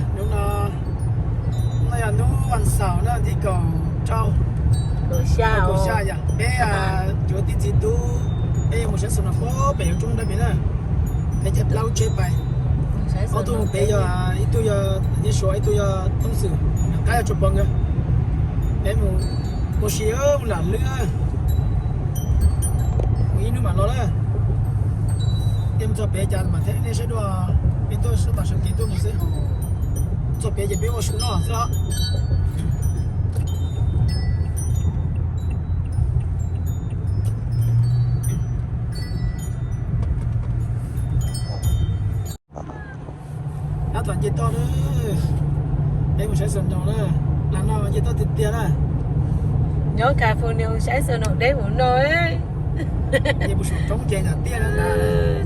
Hnub no, hnub no yog hnub vas xaum na, thib kaum rau, kaum xya yom. Peb cov tij txiv tub, peb yuav mus saib Snow Falls pem hauv roob dawb pem na. Peb caij plaub tsheb pais. Ob tug mus pem yog, ib tug yog Nyiaj Suav, ib tug yog Tooj Xwm, qab yog Tsuas Pov nkawd. Peb mus ua si lam lwb, mus ib hnub mam los lawm. Peb mus txog pem cas mam thaij nej saib dua, peb tuaj sab tom sawv kev tuaj mus xwb. Txog pem ces peb ua su noj xwb os. Tab tom nce toj na, peb mus saib Snow na, lam no nce toj tiag tiag na. Nyob California saib Snow deb mus no. Nce mus saum roob ces nram tiaj na.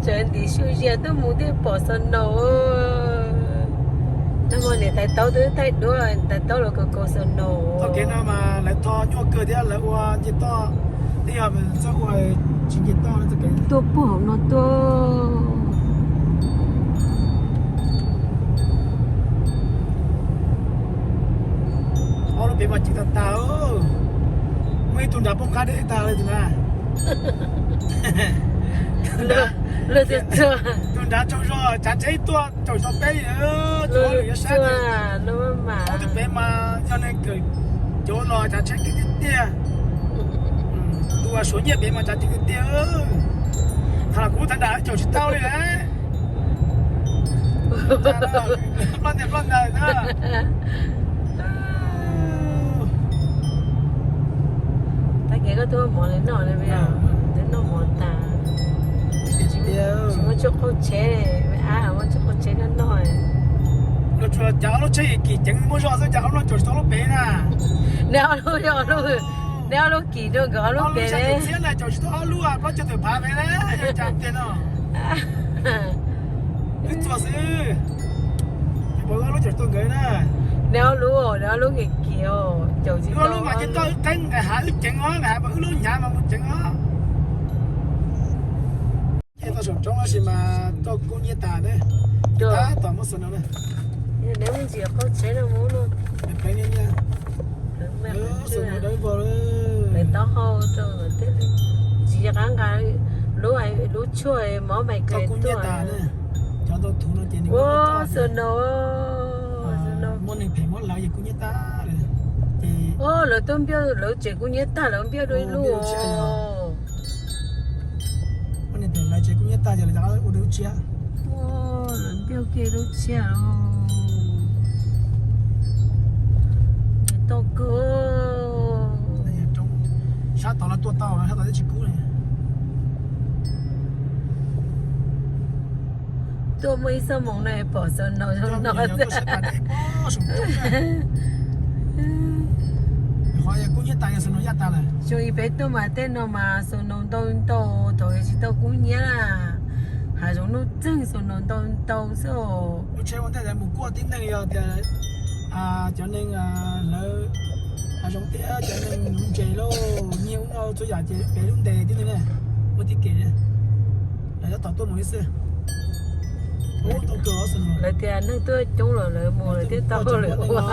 Tseem ntim su zias tuaj mus thiaj pom Snow. Nag hmo niam tais taub twb thaij duab, niam tais taub los kaus kaus Snow. Txoj kev no mas lawv tho nyuaj kawg thiab lawv ua nce toj, twb yog txoj ua tsis nce toj no txoj kev. Tuaj puag hauv no tuaj. Ob lub pem mas cim tag tag, muaj ib tug nrad poob qab deb tag li tus na. Tus nrad tsaug zog tsav tsheb tuaj tsaug zog peb li, tsaug lwm yog sab. Ob tug pem mas yog neeg kawm cov los tsav tsheb kiv tiag tiag. Tus Suav Nyiaj pem mas tsav tsheb tiag tiag. Thaum kuv thav nram caum tsis tau li lawm. Ploj ntiag ploj ntawd na. Tag kis koj tuaj mov li noj li, twb noj mov tas. Tsis muaj tshuaj qaug tsheb, ab, muaj tshuaj qaug tsheb koj noj. Cas ob lub tsheb kim ceev muaj zog xwb cas ob lub caum tsis tau lub pem na. Neb ob lub, neb ob lub kim rau nkawd ob lub pem. Txiab na caum tsis tau ob lub, plaub caug tawm phav pem na, cas tiag no. Wb txuag xwb. Pom ob lub caum tsis tau nkawd na. Neb ob lub, neb ob lub kim kim os, caum tsis tau. Ob lub mas ces toj wb qeeb nqaim hav wb ceev os, nqaim hav mas wb lub hnyav mas mus ceev os. Ces toj saum roob tab sis mas toj kub nyiab tas ne. Tab tom muab Snow na. Neb ntsia qaug tsheb no mus no. Pleev nyiab nyiab. Snow dawb vog li. Pleev taub hau rau thiaj li tsis qab nqa lub, lub tshuaj mob mais kub nyiab tas ne. Cov ntau thuv no ces nws muab Snow, Snow. Muaj neeg phem muab lawv ces kub nyiab tas lawm. Ces lawv tuaj npiaj, lawv tsev kub nyiab tag lawv npiaj dua ib lub. Muaj neeg phem lawv tsev kub nyiab tag ces lawv rov ua dua lub tshiab. Lawv npiaj kiag lub tshiab. Tau kawg. Sab tod los tuaj tau, sab tod twb tsis kub li. Tuaj muaj ib xuab moos no pom Snow zoo no. Qhov kub nyiab tas yog Snow yaj tas lawm. Xyoo ib peb tuaj mas tej no mas Snow ntau ntau, thaum tsis tau kub nyiab na. Hav zoov nuj txeeg Snow ntau ntau xwb. Lub tsheb ua ntej mus kuaj tib neeg yog tias cov neeg lawv hav zoov tiab cov neeg nuv ntses lauj, nyiag ub no txhua yam ces pem lub ntes tib neeg na, muaj tib kev lawv tab tom tuaj mus li xwb. Lawv tias neeg tuaj coob los lawv mus lawv thiaj tau lawm ua.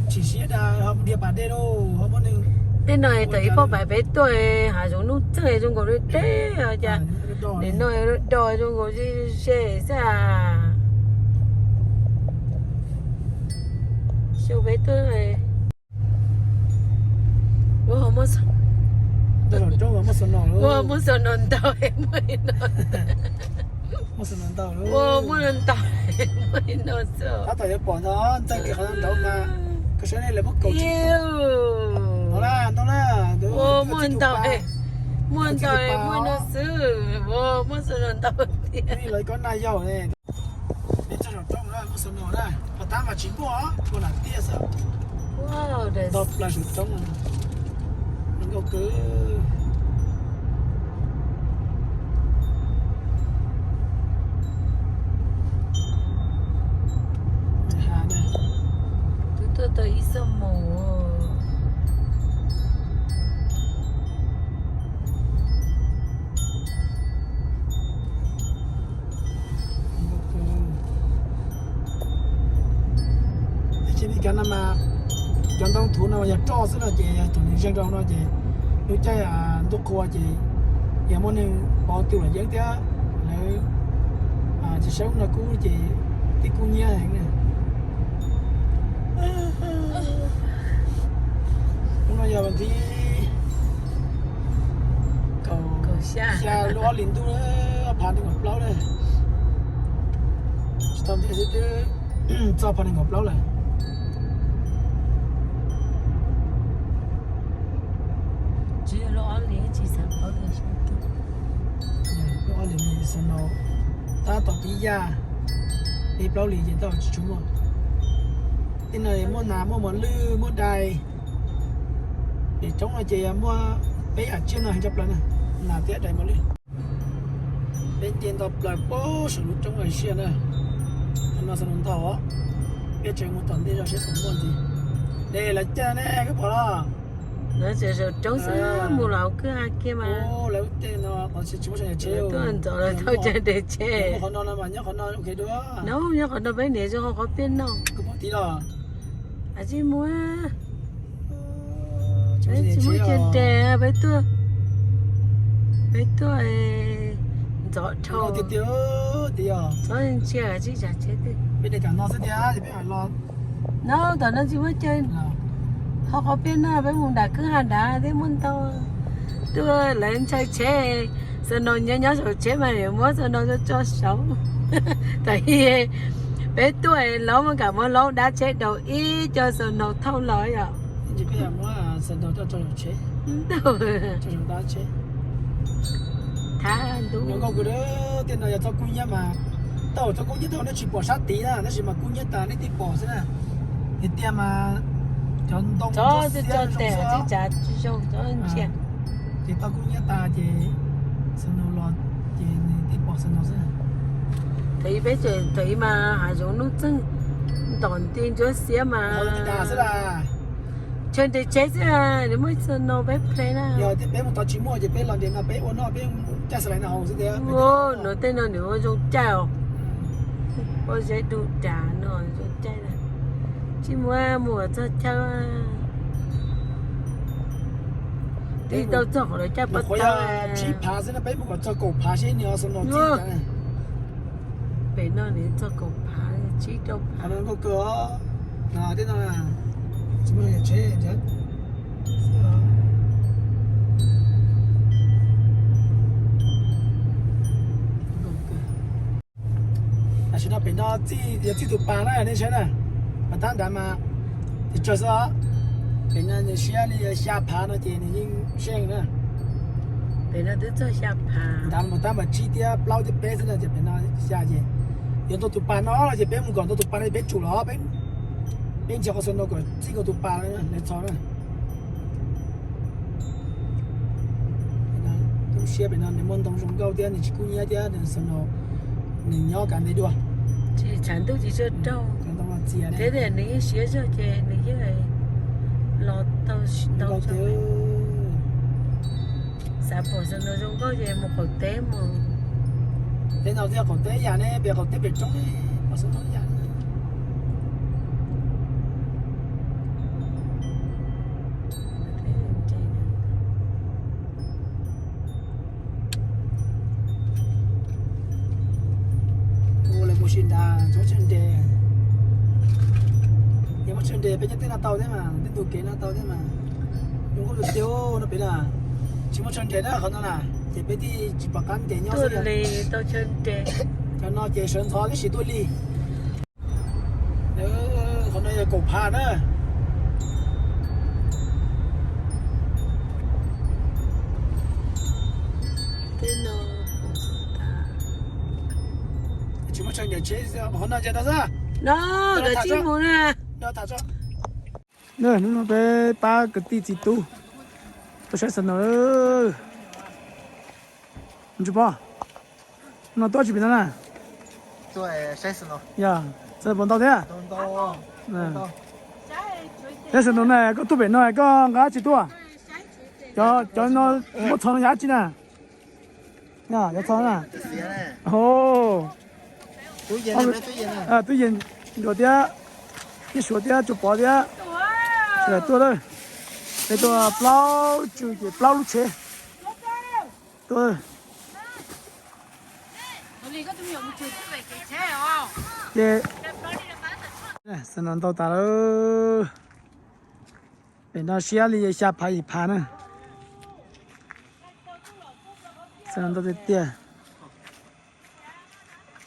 Tsis siab dag ho mus dhia pas dej lauj, ho muab neeg. Tej no thaum ib poj pais peb tuaj hav zoov nuj txeeg zoo nkaus li deb os cas. Nim no do zoo nkaus ze xwb. Xyoo peb tuaj ua muaj Snow ntau, muaj Snow ntau, muaj ntau, muaj no xwb. Tab tom yuav pom ntag, ntxeeg kiag qhov ntawd mas koj saib lawv muab kaus tsis tau. Ntau na, ntau na, muaj ntau, muaj ntau, muaj no xwb, muaj Snow ntau tiag. Lawv koj naj yau ne. Peb txog saum roob na, muaj Snow na, pos tab mas tsis muaj, muaj nram tiaj xwb. Ntau plaws saum roob, zoo nkauj kawg. Twb tuaj tau ib xuab moos. Li cas no mas cov ntoo thuv no yog roj xwb no ces yog thaum nws zeeg rau no ces lub caij ntuj qhua ces yog muaj neeg pov tw los yeeb thiab lawv tsis saib ub no kub ces twb kub hnyiab heev na. Hnub no yog vas thib kaum xya lub ob hlis ntuj, ob phav nees nkaum plaub na. Tsis tau ntev xwb twb txog phav nees nkaum plaub lawm. Lub ob hlis no snow tab tom pib yaj, peb plaub hlis ces tau tsis tshua muaj. Tej no muaj nas, muaj mos lwj, muaj dais. Pem roob no ces muaj peb yam tsiaj no heev tshaj plaws na, nas thiab dais mos lwj. Peb nce nto plaws pem saum lub roob Asia na. Qhov no snow ntau os, peb tseem mus tom ntej zog seb puas muaj ntxiv. Dej lawv caij ne, koj pom los? Lawv tseem zaum roob xwb, mus los kwj ha kiag mas. Lawv tej no qhov tsis muaj sawv daws tsheb, tuaj ntxov lawv thauj caj nres tsheb. Qhov no mas nyob qhov no ok dua. No nyob qhov no peb niam zoo qhov peb noj. Koj pom tid los? Tsis muaj, peb tsis muaj cag nres, peb tuaj, peb tuaj ntxov dhau. Txhob ntsia tsis tsav tsheb twg. No tom no tsis muaj cag, qhov qhov peb noj peb mus nram kwj ha nrad thiab muaj ntau. Tuaj lawv ntshai tsheb, snow nyob nyob saum tsheb mas muab snow tso tso saud. Tam sis peb tuaj laub mas kam muab laub dab tsheb daus ib co snow thauj los yom. Thab ntub. Tej no yog txoj kub hnyiab mas, tau txoj kub hnyiab tau nej tsis pom sab tid na, tab sis mas kub hnyiab tas nej twb pom xwb na. Tiag tiag mas cov ntoo txhob tso tes, tsis tsav tsis zoo, txhob ntsia. Ces tau kub hnyiab tas ces snow los ces nws twb pom snow xwb. Thaum ub peb, thaum ub mas hav zoov nuj txeeg, ntom nti ntsuab xiab mas. Chaw nres tsheb xwb, nws muaj snow peb ple na. Yog tias peb mus tod tsis muaj ces peb los nres no peb ua noj peb caij xas lais no haus xwb tiag. Ua no tej no nws ua zoo caij os. Ua zeb du dav no zoo caij na. Tsis muaj mus txog chaw. Twb tau txog qhov lawv caij pob tawb. Tsib phav xwb no peb mus kom txog kaum phav seb nws snow txij. Pem no nws txog kaum phav, tsib rau phav. Nkauj kawg os. Tej no tsis muaj tsheb. Tam sim no pem no txij, yog txij tus pas na nej saib na, mas tab nrad mas tis tsawg xwb. Pem no nws siab li xya phav no ces nws yeej seej na. Pem no twb txog xya phav. Nrad mas tab npam tsib thiab plaub thiab peb xwb no ces pem no xya ces yog ntau tus pas no no ces peb mus kom ntau tus pas no peb tsum los peb ntsia qhov xwb no kom txij nkaus tus pas lawv txhos na. Tub siab pem no nws muaj ntoo zoo nkauj thiab nws tsis kub hnyiab thiab nws snow, nws nyob kav ntev dua. Tsis tshav ntuj tsis tsuag raug. Thiab tias nws yeej siab zog ces nws yeej los tau tsis tau. Xav pom snow zoo nkauj ces mus qaum teb mus. Tej no thiaj qaum teb yam ne, pem qaum teb pem roob pom snow yam. Ua lawv mus si nrad txhob tsawg nres. Yog muaj tsawg nres peb nyob tej no tau thiab mas, tej ntug kev no tau thiab mas. Zoo nkauj tiag tiag no pem na. Tsis muaj tsawg nres na qhov no na, ces peb thiaj tsis pom qab nres nyob xwb. Cov no ces sawv ntxov tib si tuaj li. Qhov no yog kaum phav na. Tsis muaj tsawg nres tsheb, qhov no ces no xwb. No, hnub no peb pab kwv tij txiv tub tuaj saib snow. Ntsis pog, no tuaj tsis pem no na? Yog, txawm puas ntau thiab? Saib snow na, koj tuaj pem no koj nqa dab tsi tuaj? Cov, cov no muab txhos no yog dab tsi na? Cov txhos na. Tub yees nruas thiab. Nyiaj Suav thiab Tsuas Pov thiab sawv daws tuaj lawm. Peb tuaj plaub tswv ces plaub lub tsheb tuaj. Ces xav no ntau tas lawm. Pem no siab li xya phav yim phav na. Xav no ntau tiag tiag.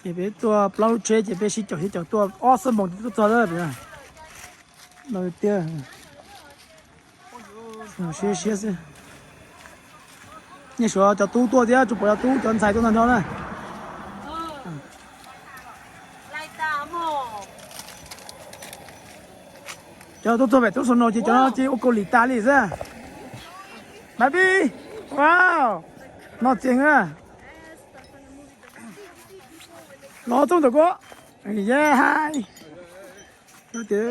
Ces peb tuaj plaub lub tsheb ces peb sib caum sib caum tuaj ob xuab moos twb tuaj txog lawm pem no. Ntau tiag tiag. Siab siab xwb. Nyiaj Suav cov tub tuaj thiab Tsuas Pov cov tub cov ntxhais tuaj ntag no na. Cov tuaj txog pem tub xus no ces cov no ces ua kaus lim tas li xwb. Npab pib, wow, no txeeg na. Los txooj ntawm ko, yeah, hi. Tias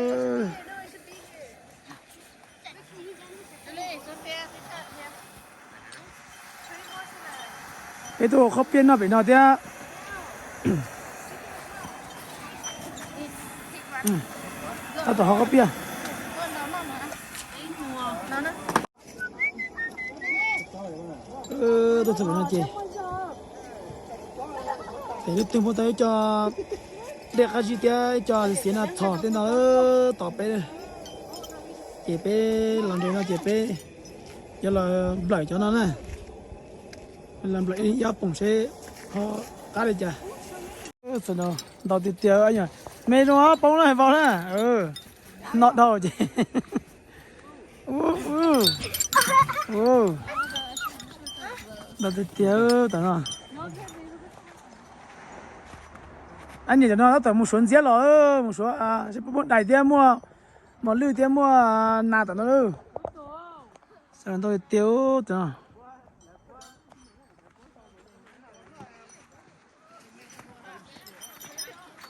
peb tuaj ua qhob piaj noj pem no thiab. Tab tom haus qhob piaj. Tuaj txog pem no ces pem lub twg muaj tau ib co dej qab zib thiab ib co xiav na txhos tej no tos peb. Ces peb los nres no ces peb yuav los nplawm cov no na. Los nplawm ib ob poom seb ho qab li cas. Ntau tiag tiag, me zoo poob na vau na. No dhau ces ntau tiag tiag tam no. Ab, niam cov no tab tom mus suav ntxiab los, mus suav seb puas muaj dais thiab muaj mos lwj thiab muaj nas tam no lawm. Sawv ntau tiag tiag tam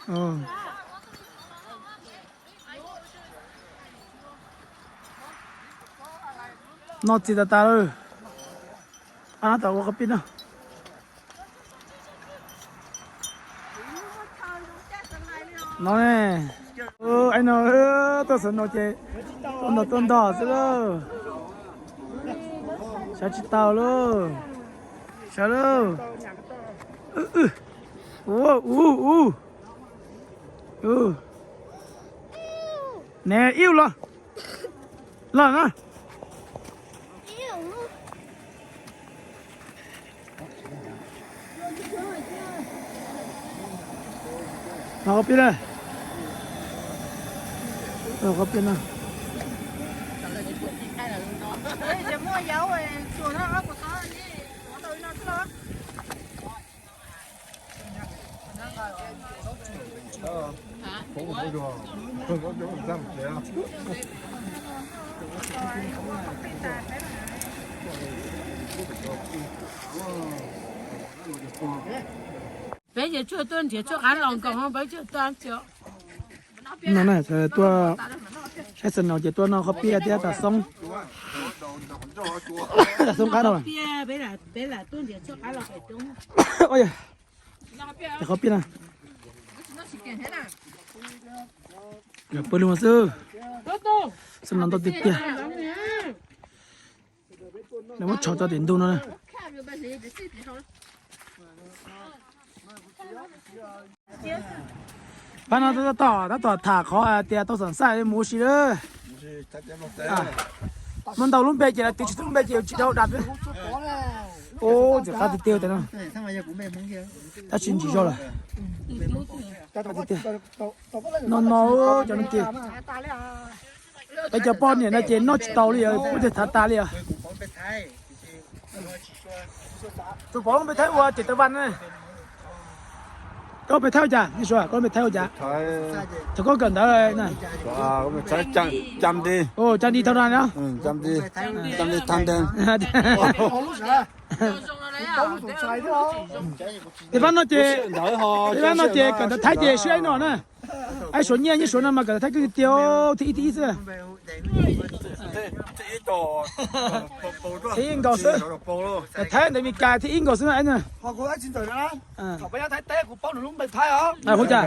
no. No txiv tas tas lawm. Ab, no tom ua qhob piaj no. No ne, ai no, tuaj xav no ces tuaj ntog tuaj ntog xwb lauj. Sawv tsis tau lauj. Sawv lauj. Ua ua ua. Ne, ib los. Los na. Qhov pib na. Qhov pib na. Peb ces tsuas tuaj nrhiav tshuaj qab los nkaus, peb tsuas tuaj. No na, tuaj saib snow ces tuaj noj qhob piaj thiab tas xoob. Tas xoob qab no. Qhob piaj na. Pw lug xwb. Snow ntau tiag tiag. Lawv muab tshov tso tim ntug no na. Pab no tab tom, tab tom tham qhov hais tias tau xam xaj mus ua si lawm. Muaj ntau lub npe ces lawv twv tsis tau lub npe ces tsis tau dam. Ub, ntxim qab tiag tiag tas no. Tab sis ntsis zog lawm. No no, cov no ces peb cov poj niam no ces noj tsis tau li os, pub tiag thav tas li os. Tus pov lub npe Thaib ua ces tau vas na. Koj lub npe Thaib ua cas, nej suav, koj lub npe Thaib ua cas? Thaum koj kawm ntawv na. Cam Di thau na. Cam Di thau na. Tes pab no ces, tes pab no ces kawm ntawv Thaib ces sib ib no na. Aib suav nyiaj nyiaj suav no mas kawm Thaib kawg tiag tiag, thib ib thib ib xwb. Thib ib nkaus xwb. Thaib ntawd Mes Kas thib ib nkaus xwb aib na. Hu cas?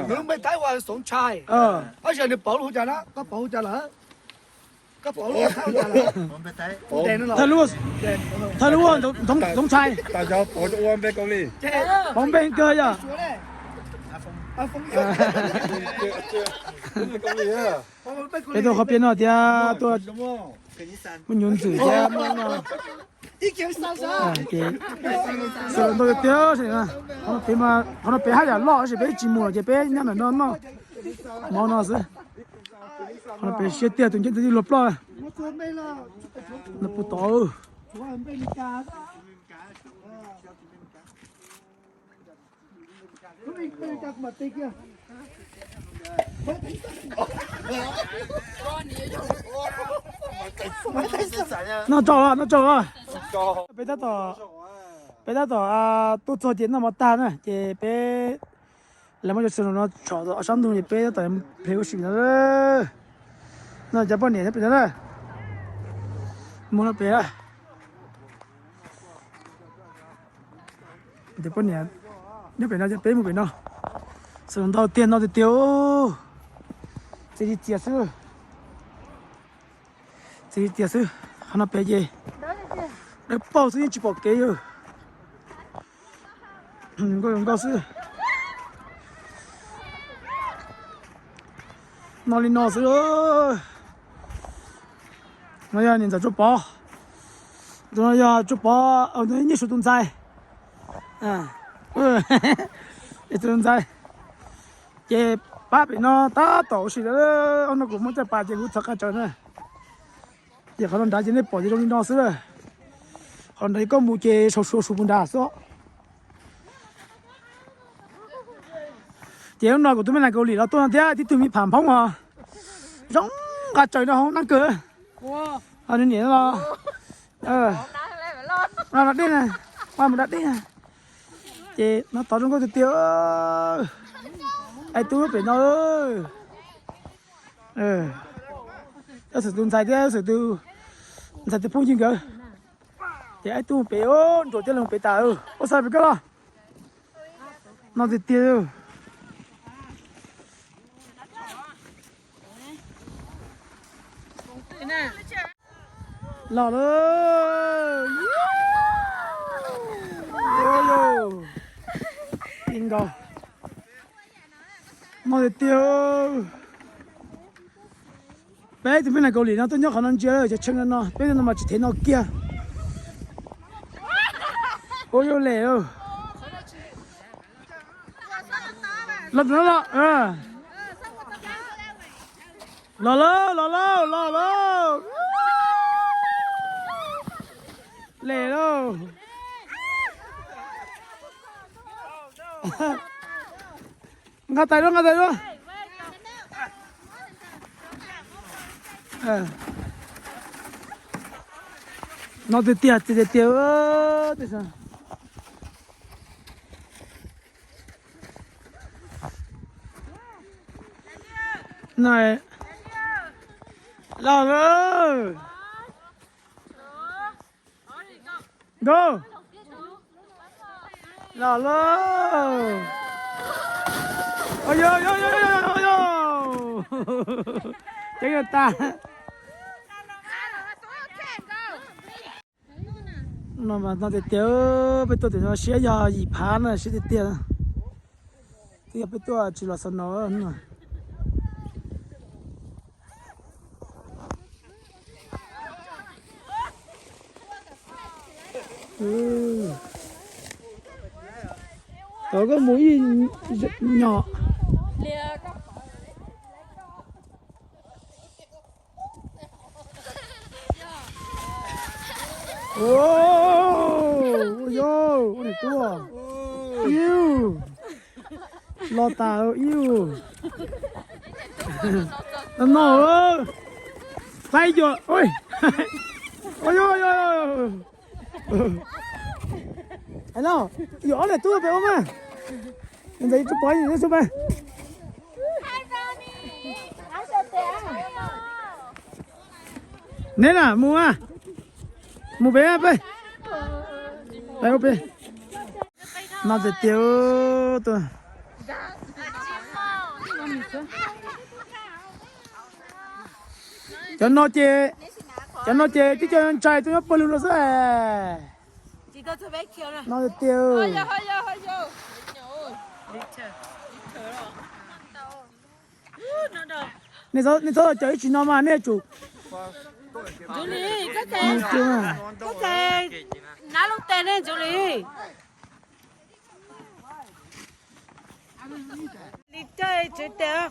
Thawj lub, thawj lub Zoov Tshais. Pauv npe kawg yog. Peb tuaj qhov peb no tias tuaj muaj nyuv ntxwm thiab muaj no. Xwm ntau tiag tiag. Qhov no pem haj yam loj tab sis peb tsis mus ces peb nyob ntawm no noj mov no xwb. Qhov no pem siab tiag, tus ncej ntawd luag ploj. No puv tod. Noj tsau, noj tsau. Peb tab tom, peb tab tom tuaj txog ces noj mov tag na ces peb lawv muab cov xwm no tso sab ntug ces peb tab tom ple ua si no. No cov poj niam nyob pem no na. Mus no pem. Cov poj niam nyob pem no ces peb mus pem no. Xwm ntau tiag, ntau tiag tiag. Txias li txias xwb. Txias li txias xwb. Qhov no pem ces dawb paug xwb yeej tsis pom kev yog. Nkauj nkauj xwb. No li no xwb. No yog niam ntxawm Tsuaj Pov. Tus no yog Tsuaj Pov, nyiaj suav tus ntxhais. Tus ntxhais. Ces pab pem no tab tom ua si lawm, no kuv muab caj pas ces kuv txhob qab tsaws na. Ces qhov no nrad ces nej pom ces zoo li no xwb. Qhov nrad koj mus ces sau suav suav mus nrad xwb. Ces hnub no kuv tus me nas Kaus Lim los tuaj no thiab tib tug me pham Hmoob os, zoo nqa tsaws no hauv nab kawg. Nws niam los, los dej na, mus da dej na. Ces no tod zoo nkauj tiag tiag. Aib tub pem no, xwm tus ntxhais thiab xwm tus ntxhais tus phooj ywg nkawd. Ces aib tub pem nruas thiab los pem tas, ua xa pem koj los. No tiag tiag. Los lawm. Ib nkaus. No tiag tiag. Peb tus me nas Kaus Lim no tuaj nyob qhov no ntsia cov tshee no no, peb no mas tsis thev no kiag. Ua yuav lem. Los, los, los, los, los, los, los, los. Lem lauj. Nqa tais dua, nqa tais dua. No tiag tiag, tiag tiag. Los lawm. Nkauj. Los lawm. Yog, yog, yog, yog, yog. Ceeb yog tas. No mas no tiag tiag, peb tuaj tim no siab yog yim phav na, siab tiag tiag. Twb yog peb tuaj tsis los xaus no. Tod koj mus ib nyom. Ua yau, ua niam tub, iu, los tas iu. No no, qaib yuam, ua yau, ua yau. Yuam ob niam tub pem ua mas. Ntxim tsis pom xub peb. Neb na mus a, mus pem peb, peb ua peb. No tiag tiag. Cov no ces, cov no ces twb cov ntshai tuaj nyob pawg lug no xwb. No tiag tiag. Nej txhob cov ib tsis no mas nej tsum. Ntxuv Lis, koj txais, koj txais nab lub tes ne Ntxuv Lis. Lis coj tsev tes.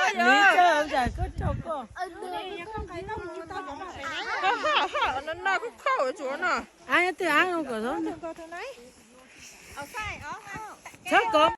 Lis coj ntawm koj tsaug koj. No no kuj khauj tsuav no. Ab, nyob twg ab, kom txhob kov.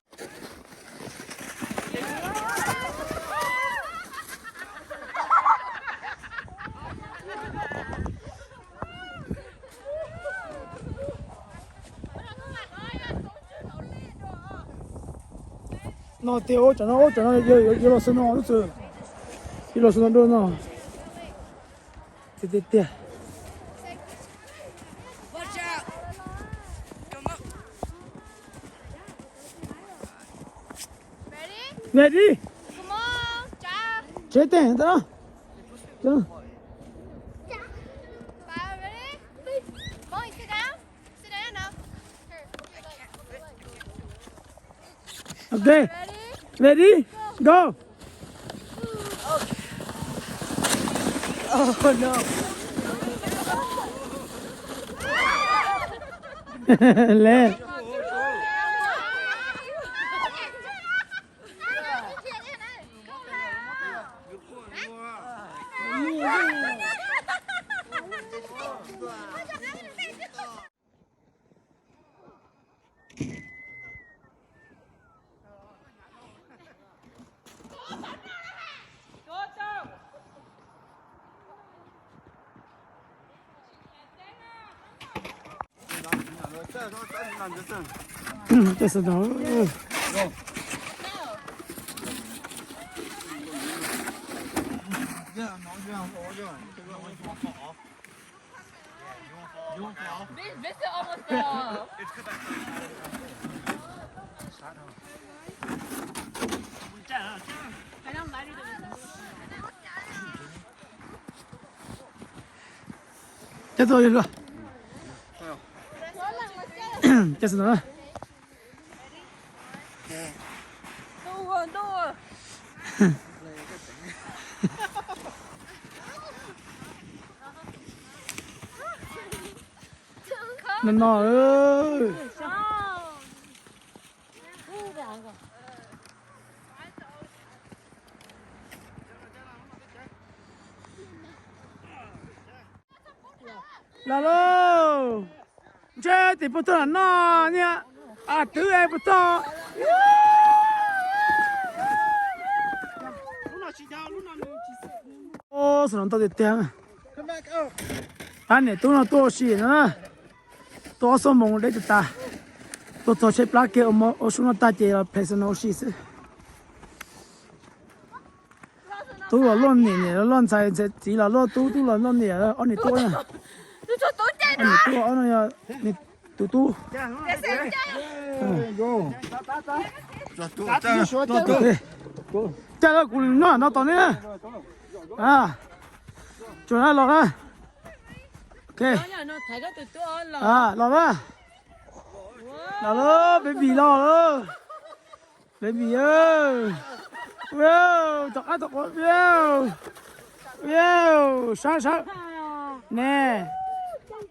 No tiag, ua cov no, ua cov no yuav los xwb no, yuav los xwb no dua no. Tiag tiag tiag. Ready? Tsev tes ntawd. Ok. Ready? Go. Le. Cab tuaj, cab xwb no. No no. Los lauj, ntshe tim puag tog no niag, a twb es puag tog. Xwm no ntau tiag tiag. Pab niam tub no tuaj ua si no na, tuaj ob xuab moos deb tas tas, tuaj txog tshaib plab kiag ua sub no tag ces los phem xwm no ua si xwb. Tub los luaj niam, niam los luaj ntxhais, ntxhais txiv los luaj tub, tub los luaj niam, ob niam tub na. Ob niam tub, ob no yog niam tus tub. Caij los kuv noj no tos ne. Tsuas na los na. Ok. Los na. Los lawm, baby los lawm. Baby, tom qab tom quav, sab sab ne.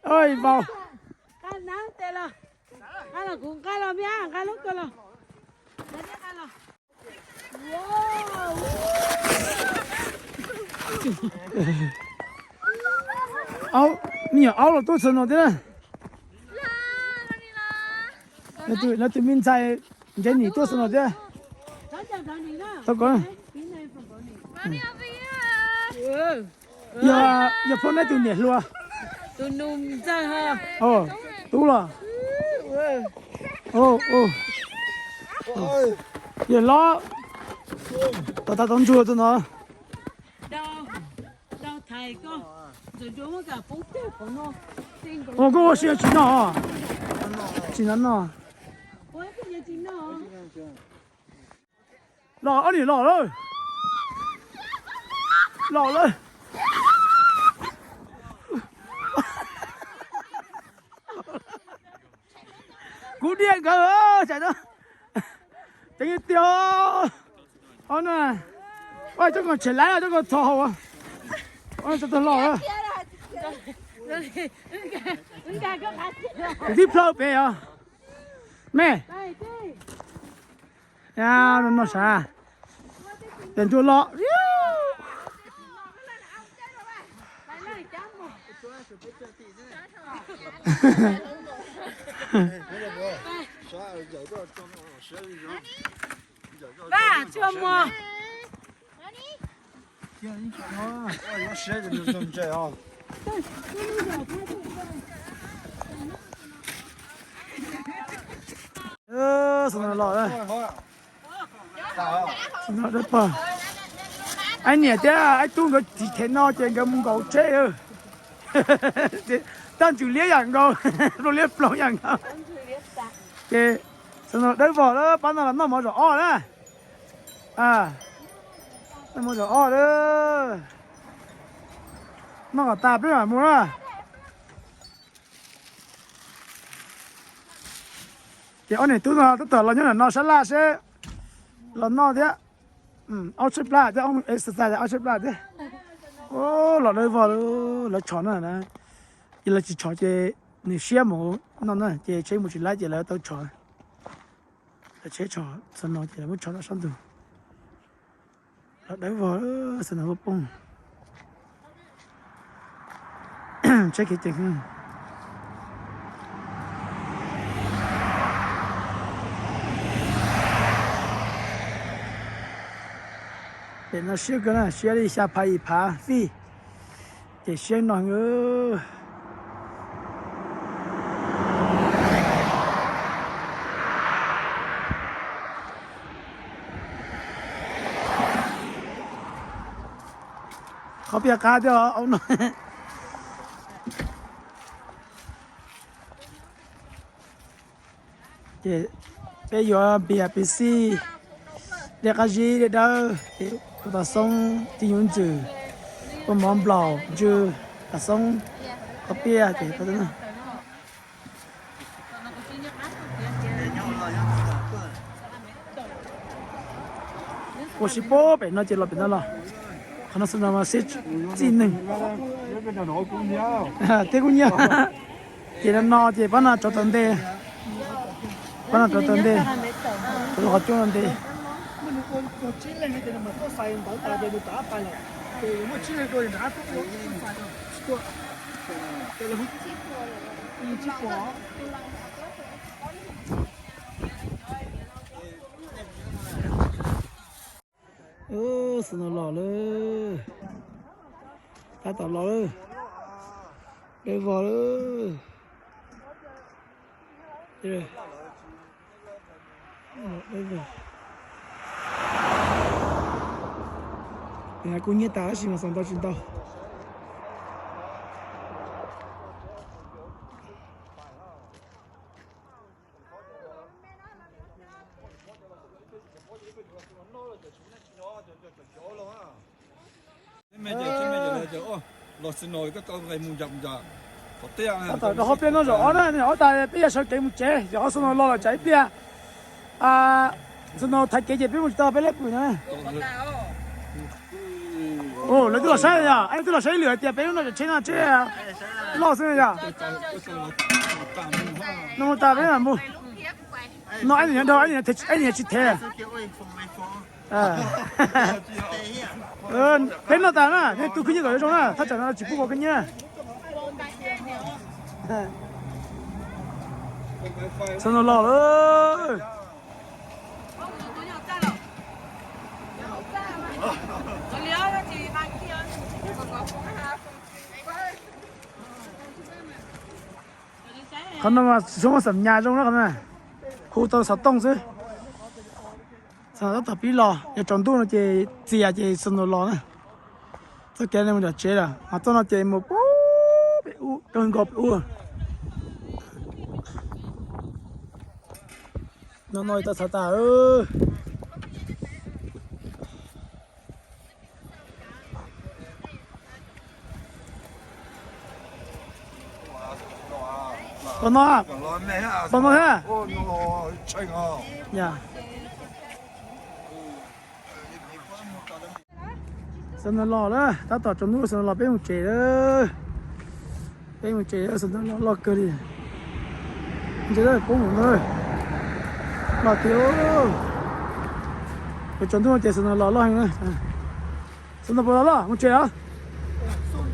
Oj, vau. Aub, me nyuam aub los tuaj txog no thiab na. Lawv tus me ntxhais ntse nim tuaj txog no thiab. Tau ko. Yog, yog phauj neb tus niam hluas. Tub los. Yog los. Tau tas tau ntsuag tus no. Ua koj ua si tsis noj, tsis noj noj. Los ob niam los lawm. Los lawm. Kuv diam nkawd, tsam no ceev tiag. Ob no, coj koj tshem laib, coj koj txhos hauv. Tau tag los, kuv tib plhaw pem os. Me, no sav, ces ntua los. Xav no los, xav no dawb paug. Aib niam thiab aib tub nkawd tsis them no ces nkawd mus nkaum tsheb. Tab ntsws liab yam nkaus, plaub liab plaub yam nkaus. Ces xav no dawb vog lawm, pab no los noj mov zaum ob na. Noj mov zaum ob lawm. Noj kom tas peb mam mus na. Ces ob niam tub no tab tom los nyob ntawm no sab laj seb los noj thiab. Ob tsheb plab thiab, exercise ob tsheb plab thiab. Los dawb vog, lawv tshom no na. Ces lawv tsis tshom ces nws siab mus noj na, ces tsheb mus tsis laib ces lawv tau tshom. Lawv tsheb tshom txog no ces lawv muab tshom rau sab ntug. Los dawb vog, xav no poob. Tsheb kev ceev. Pem no siab kawg na, siab li xya phav yim phav fij, ces siab no. Qhov piaj qab thiab no. Ces peb yuav npias pis xij, dej qab zib dej dawb, ua tau xoob tib nyuag ntxwm, ua mov nplaum ntsw, tau xoob, qhov piaj ces ua si pem no ces los pem no los. Qhov no xwb no mas siab txij neeg. Thiab kuj nyiam. Ces no no ces pab no tsov taw ntej, pab no tsov taw ntej, tsov qhov cub no ntej. Xwb no los lawm, tab tom los lawm, dawb vog lawm. Kuj nyiam tas tab sis mas xav ntau tsis ntau. Tab tom rau hauv pliaj no zaum ob na, ob tas peb yuav sawv kev mus tsev, yog qhov xub no los lawm tsam ib pliag xub no thaiv kev ces peb mus tsis tau peb leb pwm na. Lawv twb los saib yog, twb los saib lwm hais tias peb lub no tsev no tsev loj xwb yog. No mus tas peb mam mus. No aib niam nyob dhau, aib niam tsis thev. Peb noj tas na, nej tu khib nyiab kom zoo na, thaj tsam no tsis pub ua khib nyiab. Xub no los lawm. Qhov no mas tsis tshua muaj xam nyas zoo na, qhov no hu tau xov tooj xwb. Txog tab tom pib los, yog tsaus ntuj no ces txias ces snow los na. Txoj kev no mus nram tsev lawm, ho txoj no ces mus pem ub, kawg nkaus pem ub. No no tau txhav tas. Pom no, pom no thiab. Snow los lawm, tab tom tsaus ntuj snow los peb mus tsev lawm. Peb mus tsev, snow los loj kawg li. Ntse lawm, poob mus na. Los tiag. Yuav tsaus ntuj ces snow los loj heev na. Snow puas los loj, mus tsev os.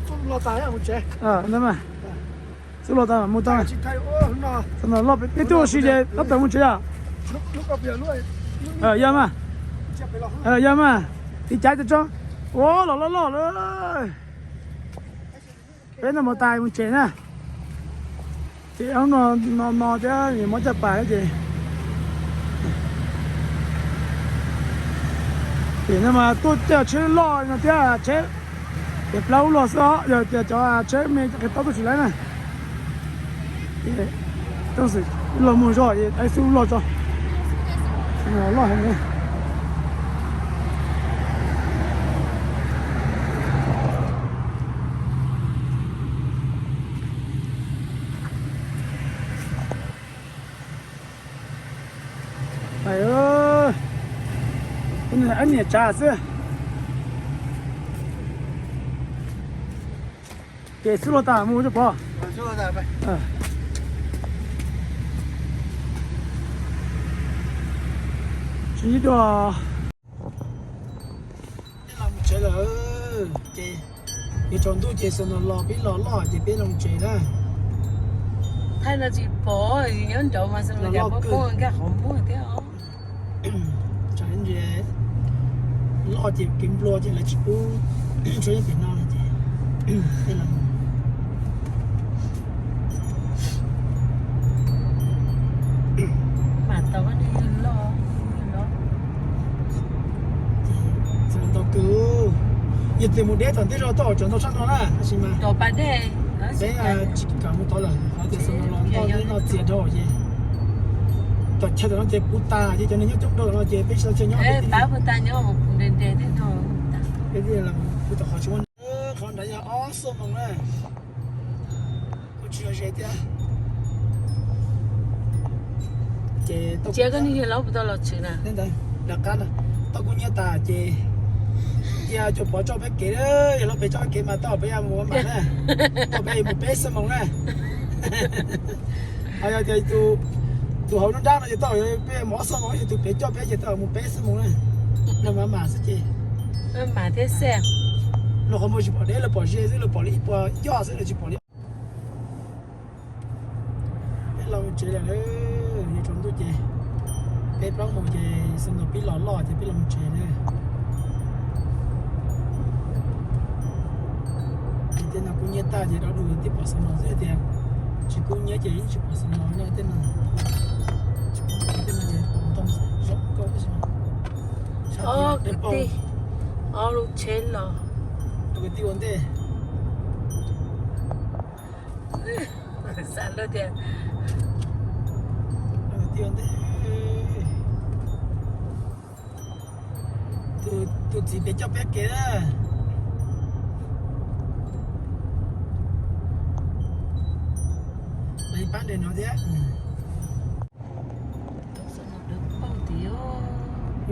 Xub los tas mus tag, mus tag. Snow loj peb twb ua si ces tab tom mus tsev os. Yog mas, yog mas, tiv caiv tso. Ua los loj loj lawm. Peb no mus tas mus tsev na. Ces hnub no no no thiab mob caj pas ces, ces no mas tuaj coj tsheb loj no thiab tsheb ces plaub loj xwb os, yog tias cov tsheb me qhia taub tuaj tsis laib na. Ces tau xwm los mus zog es xub loj tso, loj heev li. Niam tsav xwb. Ces xub los tas mus coj pov. Tsis ib dua. Peb los mus tsev lawm ces, yuav tsaus ntuj ces snow los peb los loj ces peb los tsev na. Thaij no tsis pom, nyob nraud mas snow los loj kawg, nkag qhov muag thiab os. Tsam ntsis loj ces kev nplua ces lawv tsis pub tso nyob pem no ces peb los. Mam tau loj, txaus ntau kawg. Yog tias mus deb tom ntej zog tau tsaus ntau tshaj no na, tab sis mas peb tsis kam mus tod lawm, hos tias snow los ntau no txias dhau ces tom chaw tom no ces puv tas ces cov neeg nyob coob dhau no ces peb tsis tau chaw nyob. Peb los mus pw tom qhov tsis muaj, qhov nrad yog ob xuab moos na. Kuj tsis yog ze thiab. Ces cia koj niag yawg laus puas tau los tshwm na? Lawv qab no tau kuv nyiaj tas ces cia cov pov tso peb kev, yog lawv pem tso kev mas tau peb mus mam na, tau peb mus peb xuab moos na. Ho yog tias tus hauv nruab nrab no ces tau peb mus ob xuab moos, yog tus pem coj peb ces tau mus peb xuab moos na. Los mam mam xwb ces, mam thiab xwb. Los qhov muag tsis pom deb, lawv pom ze xwb, lawv pom li ib puas yoj xwb, lawv tsis pom li. Peb los mus tsev lawm, yuav tsaus ntuj ces peb plaub moos ces snow pib los loj ces peb los mus tsev na. Ces tej no kub nyiab tag ces dov dus twb pom snow xwb, tias tsis kub nyiab ces yeej tsis pom snow no tej no. Tej no ces pom ntoo zoo nkauj tab sis mas, ob kwv tij, ob lub tsheb los, kwv tij ua ntej. Xav luag tias, kwv tij ua ntej. Tus txiv pem coj peb kev na. Lawv pab nres no thiab.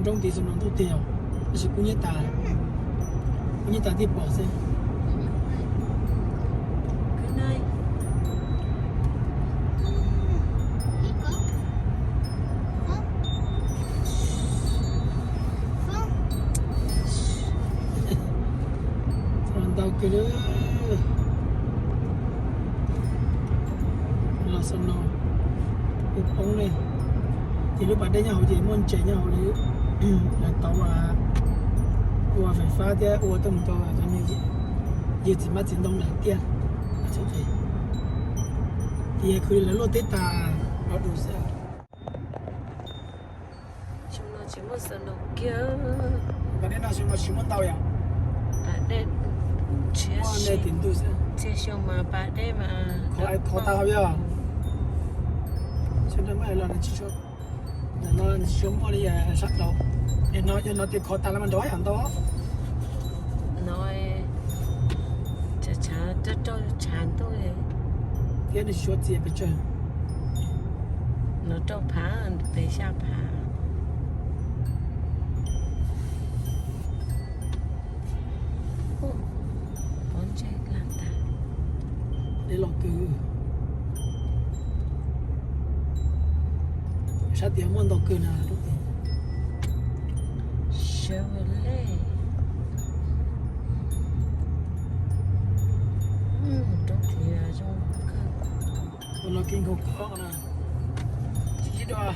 Nroo tid xwb no ntuj tiag, tab sis kub nyiab tas, kub nyiab tas tib pom xwb. Ntau kawg li. Los snow poob li. Ces lub pas dej nyob hauv ces muaj ntses nyob hauv li. Lawv tau ua fais fab thiab ua tuaj mus rau cov yawg txiv hmab txiv ntoo lawm tiag. Ces khwv lawv luaj teb tas los dus xwb. Tsis muaj snow kiag. Pas dej no xyoo no tsis muaj ntau yom. Pas dej, muaj nej tim ntuj xwb. Txhia xyoo mas pas dej mas khov tas yog. Xyoo no mas los tsis tshua, no tsis tshua muaj li sab nraud. Es no yog no tias khov tas los mas nrov yam ntau. No tshav, tshav rau, rau tshav ntuj. Thiab nws tsis tshua txias pes tsawg. No rau phav, pes xya phav. Pob ntseg laj tas. Dej los kawg. Sab tid muaj ntau kawg na. Chevrolet. Roob tid zoo kawg. Tus no kev nkaug koj na. Tsis sib dua.